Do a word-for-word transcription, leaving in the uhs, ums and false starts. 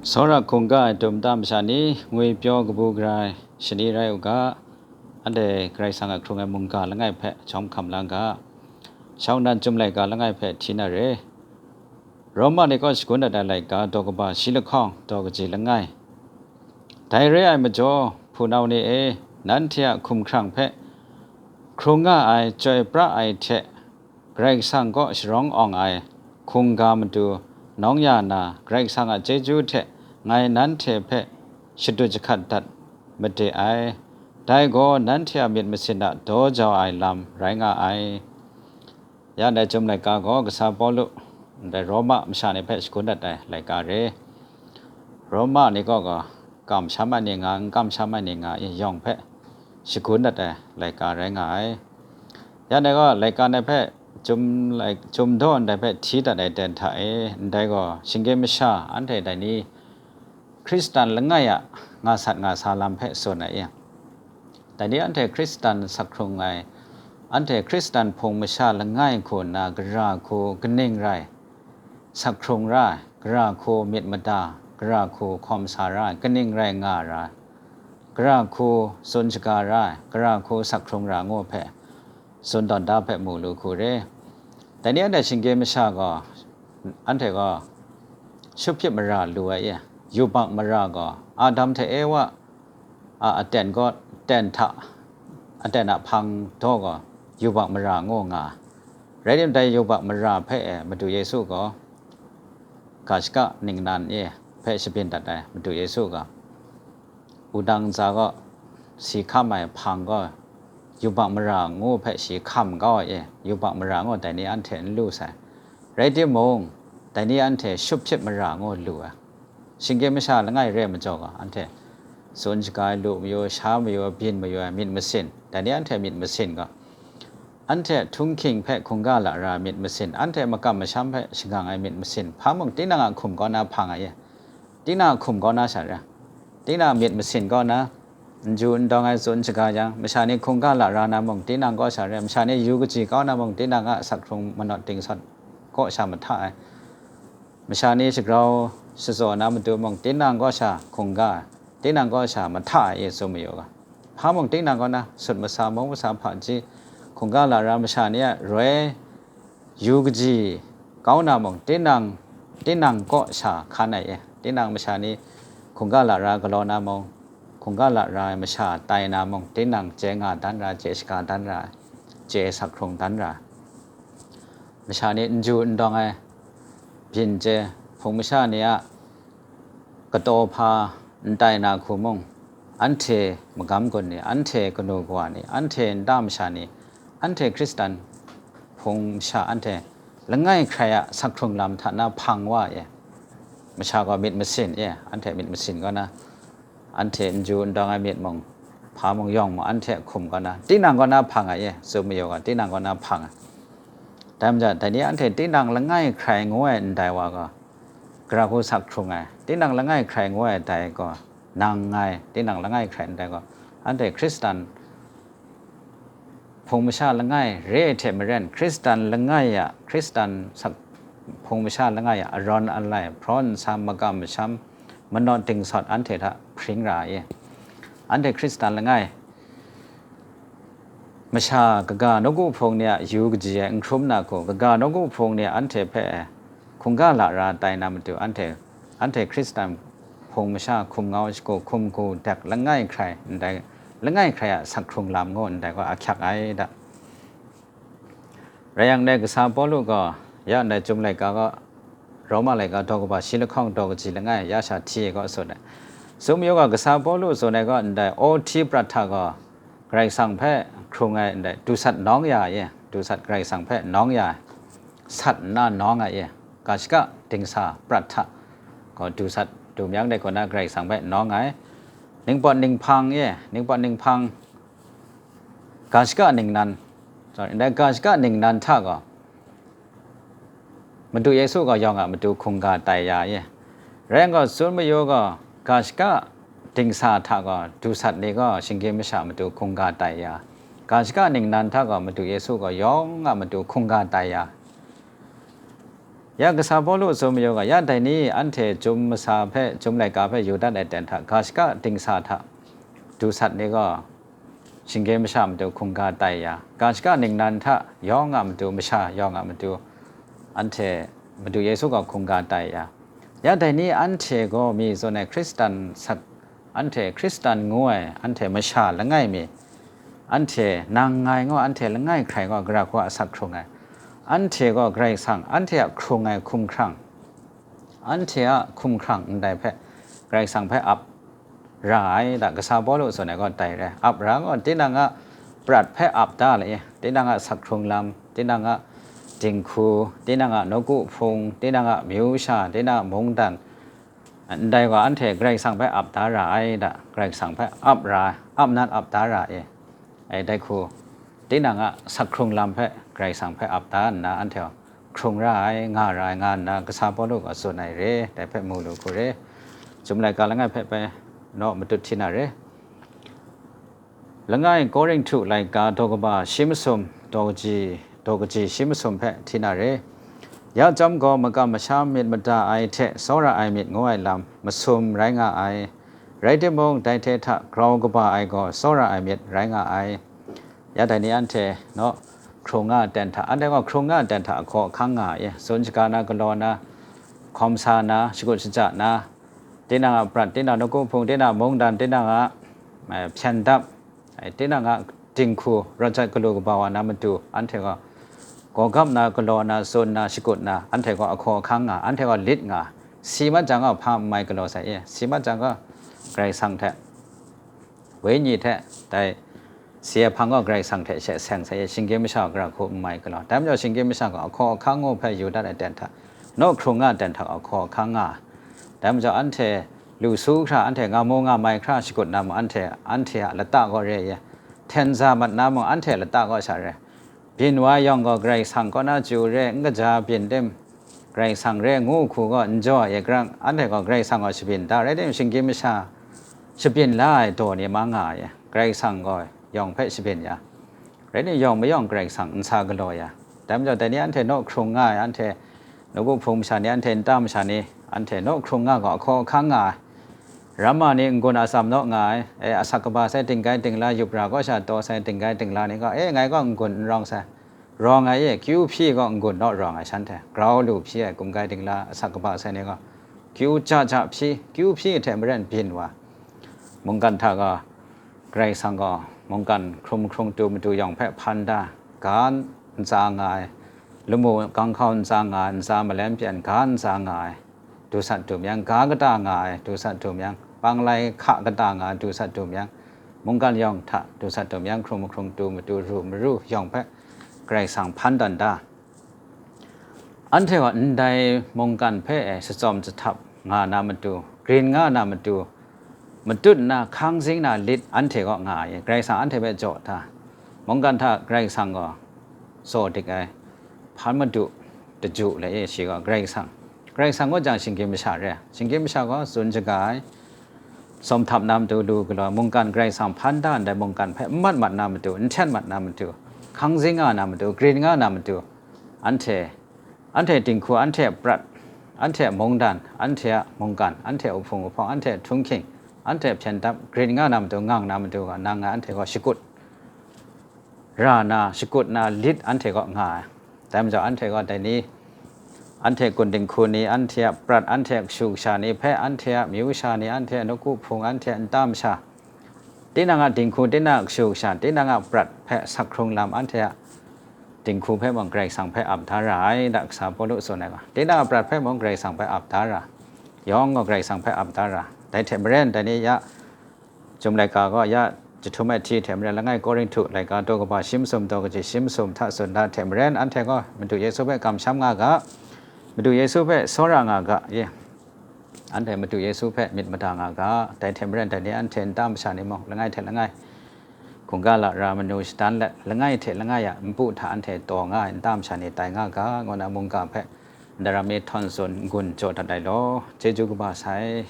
Tsawra hkungga ai dum nta masha ni, ngwi pyaw kabu gara ai shani rai u ga, anhte Karai Kasang a hkrung ai mungga langai hpe jawm hkam la ga, shawng nnan chyum laika langai hpe hti na re. Roma ni kaw shagun dat ai laika daw kaba shi lahkawng daw kaji langai. Dai re ai majaw, hpunau ni e, nanhte a hkumhkrang hpe hkrung nga ai chyoi pra ai hte, Karai Kasang kaw sharawng awng ai hkungga matu nawng ya na, Karai Kasang a chyeju hte ngai nanhte hpe shadut jahkat dat made ai. Dai gaw nanhte a myit masin a daw jau ai lam rai nga ai. Ya ndai chyum laika gaw kasa Pawlu, ndai Roma masha ni hpe shagun dat ai laika re. Roma ni kaw gaw kamsham ai ni nga, n kamsham ai ni nga, yawng hpe shagun dat ai laika rai nga ai. Ya ndai gaw laika ndai hpe, chyum lai-, chyum daw ndai hpe hti dat ai ten hta e, ndai gaw shinggyim masha anhte dai ni Hkristan langai a nga sat nga sa lam hpe tsun ai e. Dai ni anhte Hkristan sak hkrung ai, anhte Hkristan hpung masha langai hku nna gara hku kaning rai sak hkrung ra ai, gara hku myit mada, gara hku hkawm sa ra ai, kaning rai nga ra ai, gara hku tsun shaga ra ai, gara hku sak hkrung ra ngu hpe tsun tawn da hpe mu lu hku re. Dai ni anhte shinggyim masha gaw, anhte gaw shut hpyit mara lu ai e. Yubak mara gaw Adam hte Ewa a aten gaw, aten hta, aten a hpang daw gaw yubak mara ngu nga. Rai timung, dai yubak mara hpe e Madu Yesu gaw ga shaka ningnan e hpe shabyin dat ai Madu Yesu gaw, wudang ntsa gaw si hkam ai hpang gaw yubak mara ngu hpe shi hkam kau ai e, yubak mara ngu dai ni anhte n lu sai. Rai timung, dai ni anhte shut hpyit mara ngu lu ai. Shinggyim masha langai re ai majaw gaw, anhte tsun shaga ai lu mayu, sha mayu, byin mayu ai myit masin, dai ni anhte myit masin gaw, anhte htunghking hpe hkungga lara ai myit masin, anhte makam masham hpe shagang ai myit masin, hpa mung tinang a hkum kaw na hpang ai e. Tinang a hkum kaw na sha re ai. Tinang a myit masin kaw na, n ju n dawng ai tsun shaga yang, masha ni hkungga lara na mung, tinang kaw sha re ai. Masha ni yu kaji kau na mung, tinang a sak hkrung manawt dingsawt kaw sha mahta ai. Masha ni shagrau shatsaw na matu mung, tinang kaw sha hkungga, tinang kaw sha mahta ai e tsun mayu ga. Hpa mung tinang kaw na, sut masa, mung masa hpaji, hkungga lara masha ni a roi yu kaji kau na mung, tinang, tinang kaw sha hkan ai e. Tinang masha ni hkungga lara galaw na mung, hkungga lara ai masha tai na mung, tinang chye nga dan ra, chye shaga dan ra, chye sak hkrung dan ra. Masha ni n ju n dawng ai byin chye, hpung masha ni a kataw hpa n tai na hku mung, anhte magam gun ni, anhte kanu kawa ni, anhte nta masha ni, anhte Hkristan hpung masha anhte langai hkrai a sak hkrung lam hta na hpang wa e. Masha gaw myit masin e, anhte myit masin kaw na, anhte n ju n dawng ai myit mung, hpa mung yawng mung, anhte hkum kaw na, tinang kaw na hpang ai e, tsun mayu gaw, tinang kaw na hpang ai. Dai majaw, dai ni anhte tinang langai hkrai ngu ai ndai wa gaw, gara hku sak hkrung ai, tinang langai hkrai ngu ai dai gaw, nang ngai, tinang langai hkrai ndai gaw, anhte Hkristan hpung masha langai re ai hte maren, Hkristan langai a, Hkristan sak hpung masha langai a arawn alai, hprawn nsam, makam masham, manawt dingsawt anhte hta hpring ra ai e. Anhte Hkristan langai, masha kaga nawku hpung ni a yu kaji e n hkrum na hku, kaga nawku hpung ni anhte hpe hkungga lara tai na matu, anhte, anhte Hkristan hpung masha hkum ngau shagu, hkum gu dek langai hkrai ndai, langai hkrai a sak hkrung lam ngu ndai gaw ahkyak ai da. Rai yang dai kasa Pawlu gaw, ya ndai Chyum laika gaw, Roma laika daw kaba shi lahkawng daw kaji langai ya sha hti ai gaw tsun ai. Tsun mayu gaw, kasa Pawlu tsun ai gaw, ndai O T prat hta gaw, Karai Kasang hpe hkrung ai ndai, dusat nawng ya ai e, dusat Karai Kasang hpe nawng ya ai, sat nna nawng ai e, ga shaka dingsa prat hta gaw, dusat dum yang dai kaw na Karai Kasang hpe nawng ai, ningpawt ninghpang e, ningpawt ninghpang, ga shaka ningnan, sorry, ndai ga shaka ningnan hta gaw, Madu Yesu gaw yawng a matu hkungga tai ya ai e. Rai yang gaw, tsun mayu gaw, ga shaka dingsa hta gaw, dusat ni gaw shinggyim masha matu hkungga tai ya, ga shaka ningnan hta gaw, Madu Yesu gaw yawng a matu hkungga tai ya. Ya kasa Pawlu tsun mayu ga, ya dai ni anhte chyum masa hpe, chyum laika hpe yu dat ai ten hta, ga shaka dingsa hta du sat ni gaw, shinggyim masha matu hkungga tai ya, ga shaka ningnan hta yawng a matu, masha yawng a matu, anhte Madu Yesu gaw hkungga tai ya. Ya dai ni anhte gaw mi tsun ai Hkristan sak, anhte Hkristan ngu ai, anhte masha langai mi, anhte nang ngai ngaw, anhte langai hkrai ngaw, gara hku a asak hkrung ai, anhte gaw Karai Kasang, anhte a hkrung ai hkumhkrang, anhte a hkumhkrang ndai hpe Karai Kasang hpe ap ra ai, da kasa Pawlu tsun ai gaw dai re. Ap ra gaw, tinang a prat hpe ap da le, tinang a asak hkrung lam, tinang a dinghku, tinang a nawku hpung, tinang a amyu sha, tinang a mungdan, ndai gaw anhte Karai Kasang hpe ap da ra ai, da Karai Kasang hpe ap ra, ap nat ap da ra e. Ai, dai hku, tinang a asak hkrung lam hpe Karai Kasang hpe ap da nna, anhte hkrung ra ai, nga ra ai, nga nna, kasa Pawlu gaw tsun ai re, dai hpe mu lu hku re. Chyum laika langai hpe bai naw matut hti na re. Langai Korinhtu laika daw kaba shi masum, daw kaji, daw kaji shi masum hpe hti na re. Ya chyawm gaw, makam masham myit mada ai hte tsawra ai myit ngu ai lam masum rai nga ai. Rai timung, dai hte hta grau kaba ai gaw tsawra ai myit rai nga ai. Ya dai ni anhte naw hkrung nga ten hta, anhte gaw hkrung nga ten hta ahkaw ahkang nga ai, tsun shaga na, galaw na, hkawm sa na, shakut shaja na, tinang a prat, tinang a nawku hpung, tinang a mungdan, tinang a, eh, hpyen dap, eh, tinang a dinghku, rawt jat galu kaba wa na matu, anhte gaw gawgap na, galaw na, tsun na, shakut na, anhte gaw ahkaw ahkang nga, anhte gaw lit nga, si mat jang gaw hpa n mai galaw sai e, si mat jang gaw Karai Kasang hte, Wenyi hte dai si ai hpang gaw Karai Kasang hte she seng sai e, shinggyim masha gara hku n mai galaw. Dai majaw shinggyim masha gaw ahkaw ahkang ngu hpe yu dat ai ten hta, naw hkrung nga ten hta ahkaw ahkang nga. Dai majaw anhte lu su hkra, anhte nga mu nga mai hkra shakut na mung, anhte, anhte a lata gaw re ai, hten za mat na mung, anhte a lata gaw sha re. Byin wa yawng gaw Karai Kasang kaw na chyu re, n kaja byin tim, Karai Kasang re ngu hku gaw n jaw ai, grang, anhte gaw Karai Kasang gaw shabyin da, rai timung, shinggyim masha shabyin la ai daw ni ma nga ai, Karai Kasang gaw yawng hpe shabyin ya, rai timung, yawng mayawng Karai Kasang n sa galaw ya. Dai majaw, dai ni anhte naw hkrung nga ai, anhte nawku hpung masha ni, anhte nta masha ni, anhte naw hkrung nga gaw ahkaw ahkang nga ai. Ramma ni n-gun atsam naw nga ai, e, asak kaba sai, dinggai dingla, yubra kaw sha taw sai, dinggai dingla ni gaw, e, ngai gaw n-gun n rawng sai, rawng ai e, kyu hpyi gaw n-gun naw rawng ai shanhte, grau lu hpyi ai, gumgai dingla, asak kaba sai ni gaw, kyu ja ja hpyi, kyu hpyi hte maren byin wa. Mungkan hta gaw, Karai Kasang gaw mungkan hkrum hkrung tu matu yawng hpe hpan da, ga ntsa nga ai, lamu ganghkau ntsa nga ai, ntsa malem pyan ga ntsa nga ai, dusat dumyang, ga kata nga ai, dusat dumyang, panglai hka kata nga ai, dusat dumyang, mungkan yawng hta dusat dumyang, hkrum hkrung tu matu ru maru yawng hpe Karai Kasang hpan tawn da. Anhte gaw ndai mungkan hpe e shatsawm jahtap nga na matu, grin nga na matu, matut nna hkang zing na lit anhte kaw nga ai, Karai Kasang anhte hpe jaw hta, mungkan hta Karai Kasang gaw tsaw dik ai, hpan madu daju le e, shi gaw Karai Kasang. Karai Kasang kaw jang shinggyim masha re ai, shinggyim masha gaw tsun shaga ai, tsawm htap na matu lu galaw, mungkan Karai Kasang hpan da ndai mungkan hpe n mat mat na matu, n hten mat na matu, hkang zing nga na matu, grin nga na matu, anhte, anhte dinghku, anhte prat, anhte mungdan, anhte a mungkan, anhte uhpung uhpawng, anhte htunghking, anhte hpyen dap, grin nga na matu, ngang na matu gaw, nang ngai anhte gaw shakut ra na, shakut na lit anhte kaw nga ai. Dai majaw anhte gaw dai ni, anhte gun dinghku ni, anhte a prat, anhte a kashu kasha ni hpe, anhte a myu sha ni, anhte a nawku hpung, anhte a nta masha, tinang a dinghku, tinang a kashu kasha, tinang a prat hpe sak hkrung lam, anhte a dinghku hpe mung Karai Kasang hpe ap da ra ai, da kasa Pawlu tsun ai gaw, tinang a prat hpe mung Karai Kasang hpe ap da ra, yawng gaw Karai Kasang hpe ap da ra. Dai hte maren, dai ni ya, Chyum laika gaw ya jahtum ai hti hte maren, langai Korinhtu laika daw kaba shi masum daw kaji shi masum hta tsun da hte maren, anhte gaw Madu Yesu hpe kamsham nga ga, Madu Yesu hpe tsawra nga ga, ye. Anhte Madu Yesu hpe myit mada nga ga, dai hte maren dai ni anhte nta masha ni mung, langai hte langai hkungga lara manu shadan let, langai hte langai a npu hta anhte taw nga ai nta masha ni tai nga ga, ngu na mungga hpe ndaram mi htawn tsun n-gun jaw dat ai law, chyeju kaba sai.